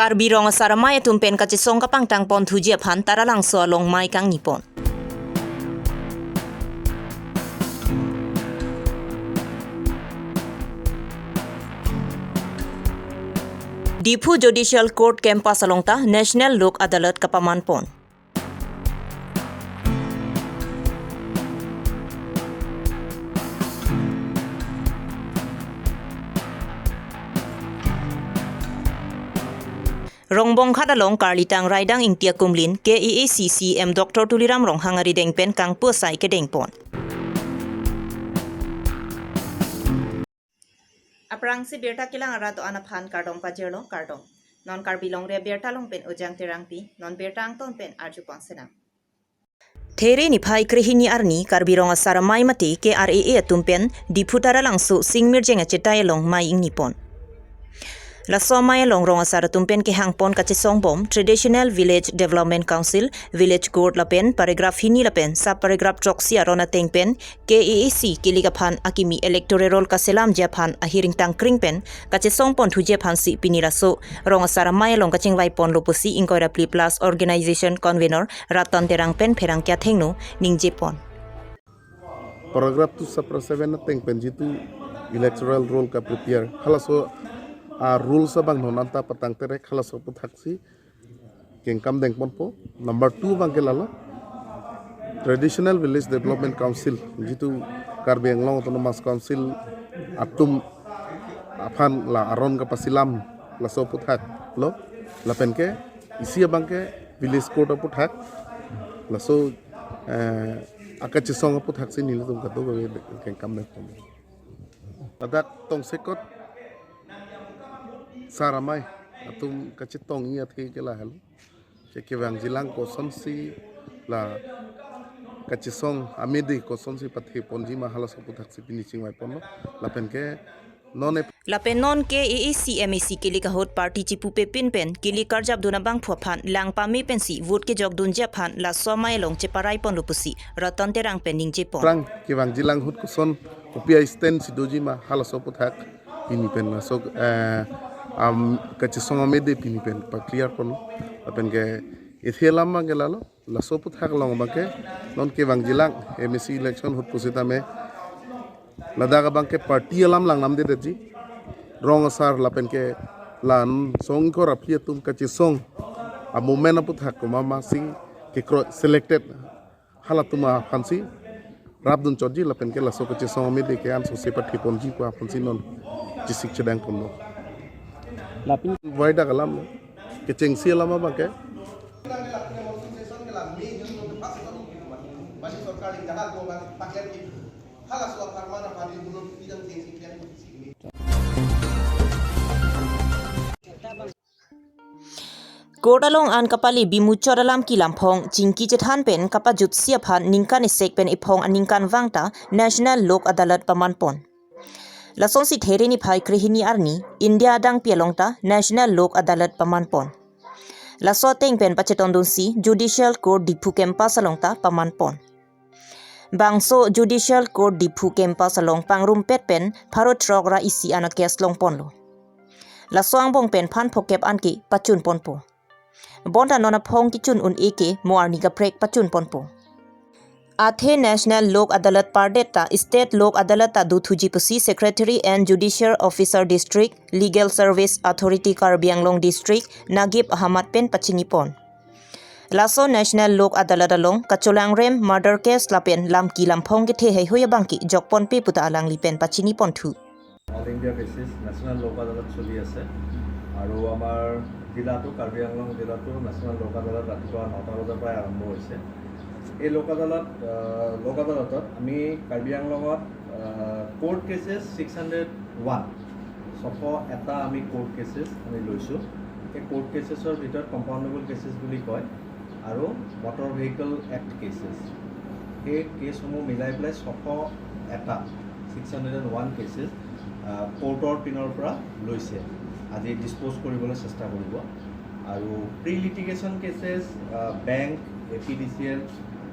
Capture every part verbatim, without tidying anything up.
Karbi Rong Asar Amei atum pen kachesong kapangtang pon thuji aphan Taralangso along mei kangni pon. Diphu Judicial Court Campus along ta National Lok Adalat kapaman pon. Rongbonghat along Karlitang Raidang Ingti akumlin K A A C C E M Doctor Tuliram Ronghang arideng pen kangpu asai kedeng pon. Aphrangsi birta kelang arat do-an aphan kardom pajirlo, kardom. Non Karbi Longri Abirta along pen Ujang Terangpi, non birta angton pen arju pon sinang. There niphai krehini arni Karbi Rong Asar Amei mate K R A A atum pen Diphu Taralangso Singmirjeng achetai along mei ingni pon. Laso amei along rong asar atum pen kehang pon kachesong bom Traditional Village Development Council, Village Court lapen paragraph hini lapen sub paragraph throksi aron ateng pen K A A C kilik aphan akimi electoral roll kaselamji aphan ahiring tangkring pen kachesong pon thuji aphansi pini laso rong asar amei along kachingvai ponlo pusi ingkoi ra phli plus organization convenor Ratan Terang pen pherangke athengno ningje pon. Paragraph two sub seven ateng pen jitu electoral roll kaprepare, halaso a-rules abang non anta patang terek, halaso aputhak si kengkam deng ponpo. Number two abang ke lalo, Traditional Village Development Council, jitu Karbi Anglong Autonomous Council atum aphan la aron kapasilam, laso aputhak lo. Lapen ke isi abang ke Village Court aputhak, laso, eh, akachesong aputhak si nelitum kadokave kengkam deng ponpo. Ladak tongsekot asar amei atum kachetongji athe ke lahelo. Che kevangjilang kosonsi la kachesong amede kosonsi pathe ponji ma, halaso aputhak si pini chingvai ponlo. Lapen ke non e Lapen non K A A C M A C kilik ahut party chipupe pin pen kilik karjapdun abangphu aphan lang pame pensi vote kejokdunji aphan laso amei along cheparai ponlo pusi Ratan Terang pen ningje pon. Prang kevangjilang ahut koson kopi a-stand si doji ma, halaso aputhak pini pen laso, eh, am, kachesong amede pini pen pa-clear pon. Lapen ke ethe alam abang ke lalo, laso aputhak along abang ke non kevangjilang M A C election ahut pusitame ladak abang ke party alam lang namdedetji. Rong asar lapen ke la song ingkoi ra phli atum kachesong a-movement aputhak komat ma si kekroi selected halatum aphansi rapdun chotji, lapen ke laso kachesong amede ke ansose pathe ponji pu aphansi non chesik chedang ponlo. Lapen wai dak alam kechengsi alam abang ke Court along an kapale bimuchot alam kelamphong chingki chethan pen kapajutsi aphan ningkan isek pen iphong aningkanvang ta National Lok Adalat paman pon. Lasonsi there niphai krehini arni India adangpi along ta National Lok Adalat paman pon. Laso ateng pen pachetondunsi Judicial Court Diphu Campus along ta paman pon. Bangso Judicial Court Diphu Campus along pangrumpet pen pharo throk ra isi an a-case long ponlo. Laso angbong pen phan phokep an ke pachun ponpo. Bonta non aphong kechun un-e ke mo arni kaprek pachun ponpo. Athe National Lok Adalat pardet ta State Lok Adalat ta dothuji pusi Secretary and Judicial Officer District, Legal Service Authority Karbi Anglong District, Nagib Ahmad pen pachini pon. Laso National Lok Adalat along kacholangrem murder case lapen lam kelamphong kethe heihui abang ke jok ponpe puta alangli pen pachini ponthu. All India basis national লোক আদালত চলি আছে আৰু আমাৰ জিলাতো, কাৰ্বি আংলং জিলাতো নেশ্যনেল লোক আদালত ৰাতিপুৱা নটা বজাৰ পৰাই আৰম্ভ হৈছে। এই লোক আদালত, আহ, লোক আদালতত আমি কাৰ্বি আংলঙত, ah, court cases six hundred one, ছশ এটা আমি কোৰ্ট কেছেছ আমি লৈছোঁ। এই কোৰ্ট কেছেছৰ ভিতৰত কম্পাউণ্ডেবল কেছেছ বুলি কয় আৰু মটৰ ভেহিকল এক্ট কেছেছ, সেই কেছসমূহ মিলাই পেলাই ছশ এটা, six hundred and one cases, ah, কোৰ্টৰ পিনৰ পৰা লৈছে, আজি ডিছপ'জ কৰিবলৈ চেষ্টা কৰিব। আৰু pre litigation cases, ah, bank, A P D C L,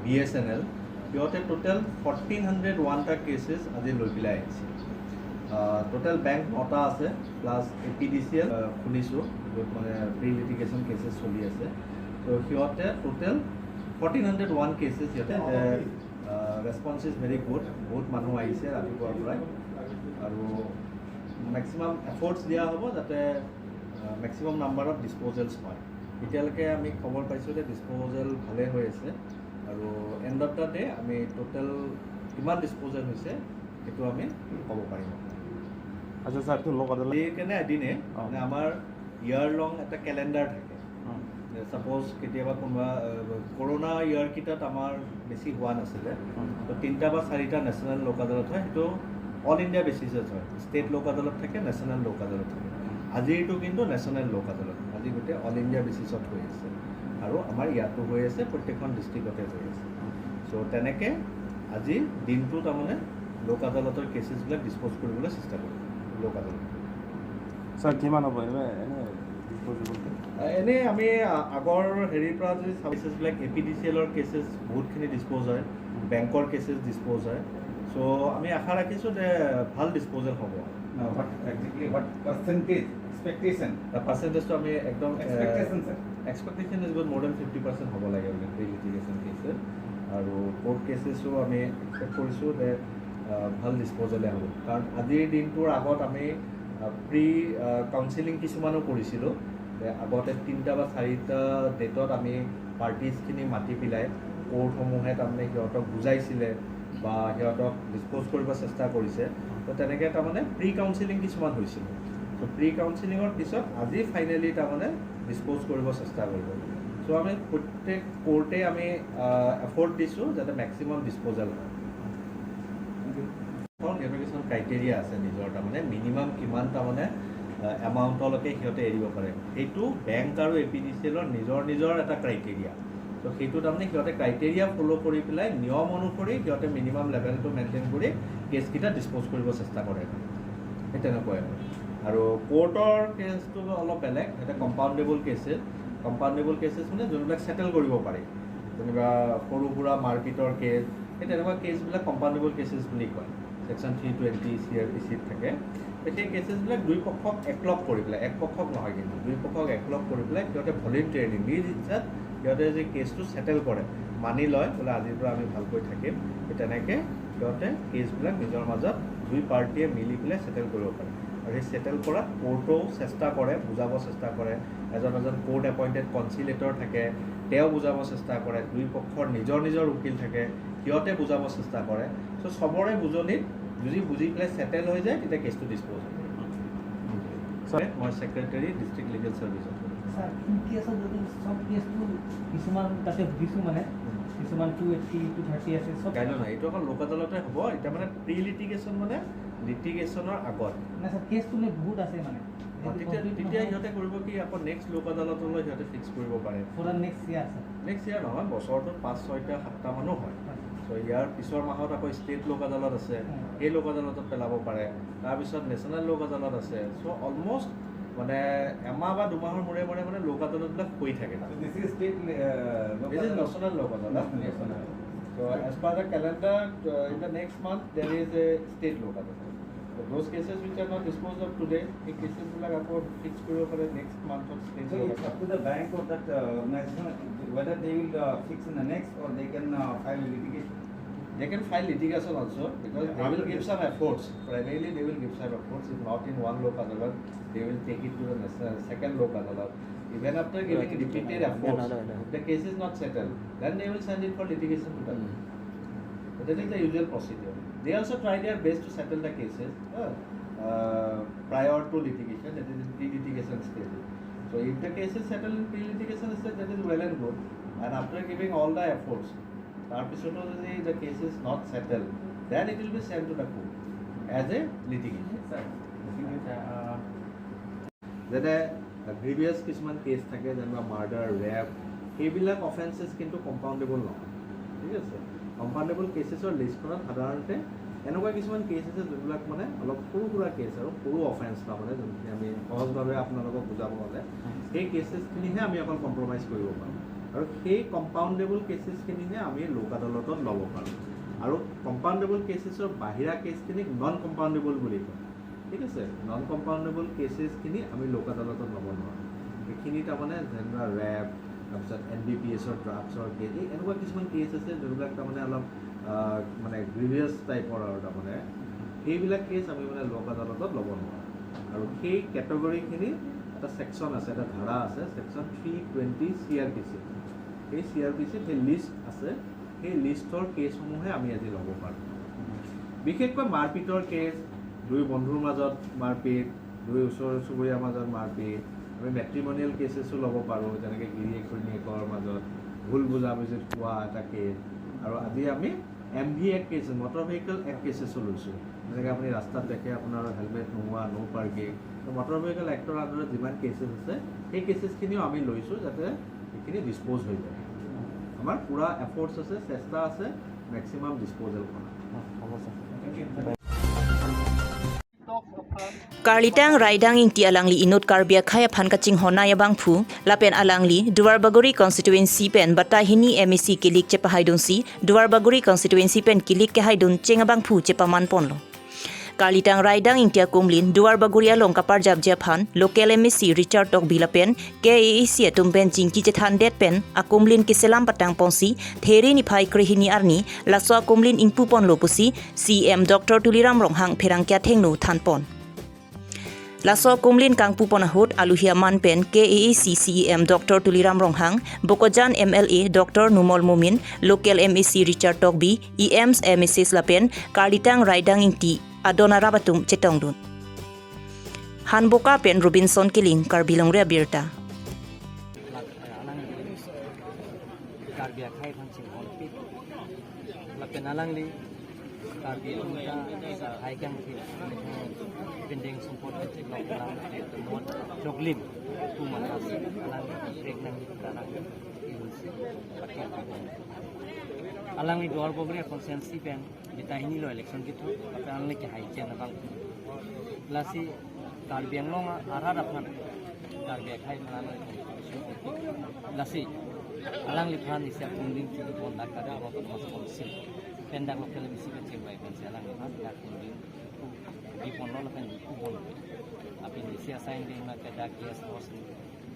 B S N L, সিহঁতে টোটেল ফৰ্টিন হাণ্ড্ৰেড ওৱানটা কেছেছ আজি লৈ পেলাই আহিছে। টোটেল বেংক নটা আছে, plus A P D C L খুলিছোঁ, য'ত মানে প্ৰি লিটিগেশ্যন কেছেছ চলি আছে। তো সিহঁতে total fourteen hundred one cases সিহঁতে, ৰেছপন্স ইজ ভেৰি গুড। বহুত মানুহ আহিছে ৰাতিপুৱাৰ পৰাই, আৰু মেক্সিমাম এফৰ্টছ দিয়া হ'ব যাতে মেক্সিমাম নাম্বাৰ অফ ডিছপ'জেলছ হয়। এতিয়ালৈকে আমি খবৰ পাইছোঁ যে ডিছপ'জেল ভালে হৈ আছে, আৰু এণ্ড অফ দ্য ডে আমি টোটেল কিমান ডিছপ'জেল হৈছে সেইটো আমি ক'ব পাৰিম। আচ্ছা ছাৰ, এইটো লোক আদালত সেইকাৰণে এদিনে অ। মানে আমাৰ ইয়াৰ লং এটা কেলেণ্ডাৰ থাকে। উম। ছাপ'জ কেতিয়াবা কোনোবা আহ, কৰোণা ইয়াৰকেইটাত আমাৰ বেছি হোৱা নাছিলে। উম। তো তিনিটা বা চাৰিটা নেশ্যনেল লোক আদালত হয়, সেইটো অল ইণ্ডিয়া বেচিছত হয়। ষ্টেট লোক আদালত থাকে, নেশ্যনেল লোক আদালত থাকে। আজিৰটো কিন্তু নেশ্যনেল লোক আদালত, আজি গোটেই অল ইণ্ডিয়া বেচিছত হৈ আছে। আৰু আমাৰ ইয়াতো হৈ আছে, প্ৰত্যেকখন ডিষ্ট্ৰিক্টতে হৈ আছে। চ' তেনেকে আজি দিনটো তাৰমানে লোক আদালতৰ কেছেছবিলাক ডিছপ'জ কৰিবলৈ চেষ্টা কৰিম লোক আদালত। ছাৰ, কিমান হ'ব এনে এনে ডিছপ'জেবল? আহ, এনেই আমি আ- আগৰ হেৰিৰ পৰা যদি চাব, কেছেছবিলাক এ পি ডি চি এলৰ কেছেছ বহুতখিনি ডিছপ'জ হয়, বেংকৰ কেছেছ ডিছপ'জ হয়। চ' আমি আশা ৰাখিছোঁ যে ভাল ডিছপ'জেল হ'ব। Now, what exactly, what percentage expectation? পাৰ্চেণ্টেজটো আমি একদম Expectation, sir. Expectation is good, মোৰ দেন ফিফটি পাৰ্চেণ্ট হ'ব লাগে বুলি প্ৰি লিটিগেশ্যন কেছেছ। আৰু কোৰ্ট কেছেছো আমি এক্সপেক্ট কৰিছোঁ যে আহ, ভাল ডিছপ'জেলে হ'ব। কাৰণ আজিৰ দিনটোৰ আগত আমি প্ৰি কাউন্সিলিং কিছুমানো কৰিছিলোঁ। যে আগতে তিনিটা বা চাৰিটা ডেটত আমি পাৰ্টিজখিনি মাতি পেলাই কোৰ্টসমূহে তাৰমানে সিহঁতক বুজাইছিলে বা সিহঁতক ডিছপ'জ কৰিব চেষ্টা কৰিছে। তো তেনেকৈ তাৰমানে প্ৰি কাউন্সিলিং কিছুমান হৈছিলে। তো প্ৰি কাউন্সিলিঙৰ পিছত আজি ফাইনেলি তাৰমানে ডিছপ'জ কৰিব চেষ্টা কৰিব। চ' আমি প্ৰত্যেক কোৰ্টে আমি এফৰ্ট দিছোঁ যাতে মেক্সিমাম ডিছপ'জেল হয়। সিহঁতৰ কিছুমান ক্ৰাইটেৰিয়া আছে নিজৰ, তাৰমানে মিনিমাম কিমান তাৰমানে এমাউণ্টলৈকে সিহঁতে এৰিব পাৰে। সেইটো বেংক আৰু এ পি ডি চি এলৰ নিজৰ নিজৰ এটা ক্ৰাইটেৰিয়া। তো সেইটো তাৰমানে সিহঁতে ক্ৰাইটেৰিয়া ফ'ল' কৰি পেলাই নিয়ম অনুসৰি সিহঁতে মিনিমাম লেভেলটো মেইনটেইন কৰি কেছকেইটা ডিছপ'জ কৰিব চেষ্টা কৰে। সেই তেনেকুৱাই হয়। আৰু কোৰ্টৰ কেছটো অলপ বেলেগ, সিহঁতে কম্পাউণ্ডেবল কেছেছ। কম্পাউণ্ডেবল কেছেছ মানে যোনবিলাক ছেটেল কৰিব পাৰি, যেনিবা সৰু সুৰা মাৰপিটৰ কেছ, সেই তেনেকুৱা কেছবিলাক কম্পাউণ্ডেবল কেছেছ বুলি কয়। ছেকশ্যন থ্ৰী টুৱেণ্টি চি আৰ পি চিত থাকে। তো সেই কেছেছবিলাক দুই পক্ষক একলগ কৰি পেলাই, এক পক্ষক নহয় কিন্তু দুই পক্ষক একলগ কৰি পেলাই সিহঁতে ভলিণ্টিয়াৰলি নিজ ইচ্ছাত সিহঁতে যে কেছটো ছেটেল কৰে, মানি লয় বোলে আজিৰ পৰা আমি ভালকৈ থাকিম, সেই তেনেকৈ সিহঁতে কেছবিলাক নিজৰ মাজত দুই পাৰ্টিয়ে মিলি পেলাই ছেটেল কৰিব পাৰে। আৰু সেই ছেটেল কৰাত কোৰ্টেও চেষ্টা কৰে, বুজাব চেষ্টা কৰে। এজন এজন কোৰ্ট এপইণ্টেড কনচিলেটৰ থাকে, তেওঁ বুজাব চেষ্টা কৰে। দুই পক্ষৰ নিজৰ নিজৰ উকিল থাকে, সিহঁতে বুজাব চেষ্টা কৰে। চ' চবৰে বুজনিত যদি বুজি পেলাই ছেটেল হৈ যায়, তেতিয়া কেছটো ডিছপ'জ হয়। ছাৰ। মই ছেক্ৰেটেৰী, ডিষ্ট্ৰিক্ট লিগেল ছাৰ্ভিচত। ছাৰ, ইন কেছত যদি চব কেছটো কিছুমান তাতে সুধিছোঁ মানে, কিছুমান টু এইটি, টু থাৰ্টি আছে, চব কাইলৈ নহয়, এইটো অকল লোক আদালতে হ'ব। এতিয়া মানে প্ৰি লিটিগেশ্যন মানে লিটিগেশ্যনৰ আগত। নাই ছাৰ, কেছটো মানে বহুত আছে মানে। অ, তেতিয়া তেতিয়া সিহঁতে কৰিব কি, আকৌ নেক্সট লোক আদালতলৈ সিহঁতে ফিক্স কৰিব পাৰে। For next year sir. Next year নহয়, বছৰটোত পাঁচ ছয়টা সাতটা মানুহ হয়। চ' ইয়াৰ পিছৰ মাহত আকৌ ষ্টেট লোক আদালত আছে, সেই লোক আদালতত পেলাব পাৰে। তাৰপিছত নেশ্যনেল লোক আদালত আছে। চ' অলমষ্ট মানে এমাহ বা দুমাহৰ মূৰে মূৰে মানে লোক আদালতবিলাক হৈ থাকে তাত। So this is state, uh, This is national লোক আদালত। National. So as per the calendar, uh, in the next month there is a state লোক আদালত। So those cases which are not disposed of today, সেই কেছেছবিলাক আকৌ ফিক্স কৰিব পাৰে নেক্সট মান্থত ষ্টেট So লোক it's up to the bank or that uh, organization whether they will uh, fix in the next or they can uh, file litigation. They can file litigation also because they will give some efforts. Primarily, they will give some efforts. If not in one Lok Adalat, they will take it to the national, second Lok Adalat. Even after giving repeated efforts, if the case is not settled, then they will send it for litigation to the court. So that is the usual procedure. They also try their best to settle the cases uh, uh, prior to litigation, that is in pre-litigation stage. So if the case is settled in pre-litigation stage, that is well and good. And after giving all the efforts, তাৰপিছতো যদি the case is not settled, then it will be sent to the court as a litigation. Sir, আহ, যেনে grievous কিছুমান কেছ থাকে, যেনিবা murder, rape, সেইবিলাক অফেন্সেছ কিন্তু কম্পাউণ্ডেবল নহয়, ঠিক আছে? কম্পাউণ্ডেবল কেছেছৰ লিষ্টখনত সাধাৰণতে এনেকুৱা কিছুমান কেছ আছে যোনবিলাক মানে অলপ সৰু সুৰা কেছ আৰু সৰু অফেন্স, তাৰমানে যোনখিনি আমি সহজভাৱে আপোনালোকক বুজাব হ'লে সেই কেছেছখিনিহে আমি অকল কম্প্ৰমাইজ কৰিব পাৰোঁ। আৰু সেই কম্পাউণ্ডেবল কেছেছখিনিহে আমি লোক আদালতত ল'ব পাৰোঁ। আৰু কম্পাউণ্ডেবল কেছেছৰ বাহিৰা কেছখিনিক নন কম্পাউণ্ডেবল বুলি কয়। ঠিক আছে, নন কম্পাউণ্ডেবল কেছেছখিনি আমি লোক আদালতত ল'ব নোৱাৰোঁ। সেইখিনি তাৰমানে যেনেকুৱা ৰেপ, তাৰপিছত এন ডি পি এছৰ ড্ৰাগছৰ কেছ, এই এনেকুৱা কিছুমান কেছ আছে যোনবিলাক তাৰমানে অলপ আহ, মানে গ্ৰিভিয়াছ টাইপৰ আৰু তাৰমানে সেইবিলাক কেছ আমি মানে লোক আদালতত ল'ব নোৱাৰোঁ। আৰু সেই কেটেগৰীখিনি এটা ছেকশ্যন আছে, এটা ধাৰা আছে, ছেকশ্যন থ্ৰী টুৱেণ্টি চি আৰ পি চি। সেই চি আৰ পি চিত সেই লিষ্ট আছে, সেই লিষ্টৰ কেছসমূহে আমি আজি ল'ব পাৰোঁ। বিশেষকৈ মাৰপিটৰ কেছ, দুই বন্ধুৰ মাজত মাৰপিট, দুই ওচৰ চুবুৰীয়াৰ মাজত মাৰপিট, আমি মেট্ৰিমনিয়েল কেছেছো ল'ব পাৰোঁ, যেনেকৈ গিৰিয়েক ঘৈণীয়েকৰ মাজত ভুল বুজাবুজিত হোৱা এটা কেছ। আৰু আজি আমি এম ভি এক কেছ, মটৰ ভেহিকল এক্ট কেছেছো লৈছোঁ। যেনেকৈ আপুনি ৰাস্তাত দেখে আপোনাৰ হেলমেট নোহোৱা, ন' পাৰ্কিং, তো মটৰ ভেহিকল এক্টৰ আণ্ডাৰত যিমান কেছেছ আছে, সেই কেছেছখিনিও আমি লৈছোঁ যাতে সেইখিনি ডিছপ'জ হৈ যায়। আমাৰ পূৰা এফৰ্টছ আছে, চেষ্টা আছে মেক্সিমাম ডিছপ'জেল কৰা। Karlitang Raidang Ingti alangli inut Karbi akhei aphan kachinghon abangphu, lapen alangli Duarbagori constituency pen batai hini M A C kilik chepahaidunsi Duarbagori constituency pen kilik kehaidun cheng abangphu chepaman ponlo. Karlitang Raidang Ingti akumlin Duarbagori along kaparjapji aphan local M A C Richard Tokbi lapen K A A C atum pen chingki chethandet pen akumlin keselam patang ponsi There niphai krehini arni laso akumlin ingpu ponlo pusi C E M Doctor Tuliram Ronghang pherangke athengno thanpon. Laso akumlin kangpu pon ahut aluhi aman pen K A A C C E M Doctor Tuliram Ronghang, Bokajan M L A Doctor Numal Momin, local M A C Richard Tokbi, E Ms, M A Cs lapen Karlitang Raidang Ingti adon arap atum chetongdun. Hanboka pen Robinson Killing, Karbi Longri Abirta. Karbi akhei aphan chinghonpik. Lapen alangli Karbi atum ta hai kangthir, binding sumpot kecil lok alam, mod joglim, kumatas, alangli pregnant, alangli ilsi, pakai. Alangli Duarbagori constituency pen batai hini lo election kethok, lapen alangli kehai chen abang. Lasi Karbi Anglong arat aphan, Karbi akhei aphan alangli contribution. Lasi alangliphan isi akumlin kipu pon dak Karbi Anglong Autonomous Council pen dak local M A C pen chengbai pensi alangliphan dak akumlin kipu ponlo lapen kipu pon. Lapen isi asai angdeng ma ke dak guest house,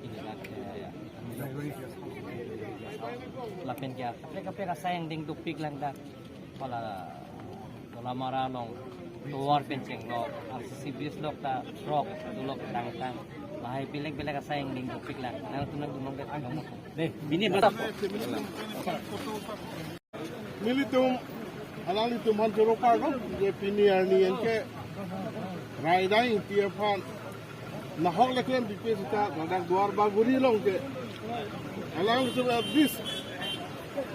ini dak, eh, lapen ke kaprek kaprek asai angdeng dopik lang dak. Hala Dolamara along tovar pen chenglok, R C C bridge lok ta throk, dolok tang tang. Lahai belek belek asai angdeng dopik lang. Nangtum nangdunong det dong. Deh, bini bata. Nelitum, alanglitum aphan choro parlo, je pini arni anke Raidang Ingti aphan nahok le klempipe seta, ladak Duarbagori along ke alanglitum at least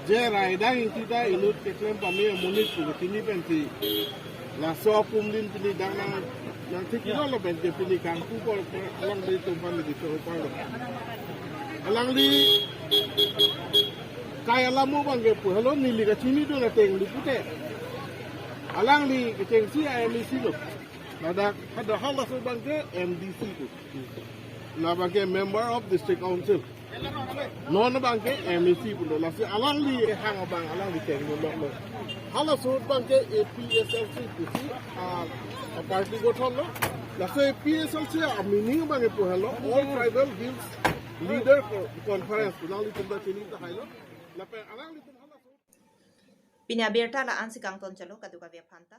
je Raidang Ingti ta inut keklem pame amonit pu pini pensi laso akumlin pini dak nang, nangthik lo lapen ke pini kangpu pon alanglitum aphan nelitum choro parlo. Alangli kai alam abang ke pu helo, neli kachinidun ateng li pute. Alangli kechengsi M A C lo. Ladak, hada halaso abang ke M D C pu. Labang ke Member of District Council. Non abang ke M A C pulo. Lasi alangli hang abang alangli chenglok lo. Halaso abang ke A P H L C pusi, ah, a party gothon lo. Laso A P H L C a meaning abang ke pu helo, All Tribal Hills Leader Co-, Conference. Alanglitum ta chini tahai lo. Lapen alanglitum halaso. Pini abirta la-ansi kangton chalo, kadokave aphanta.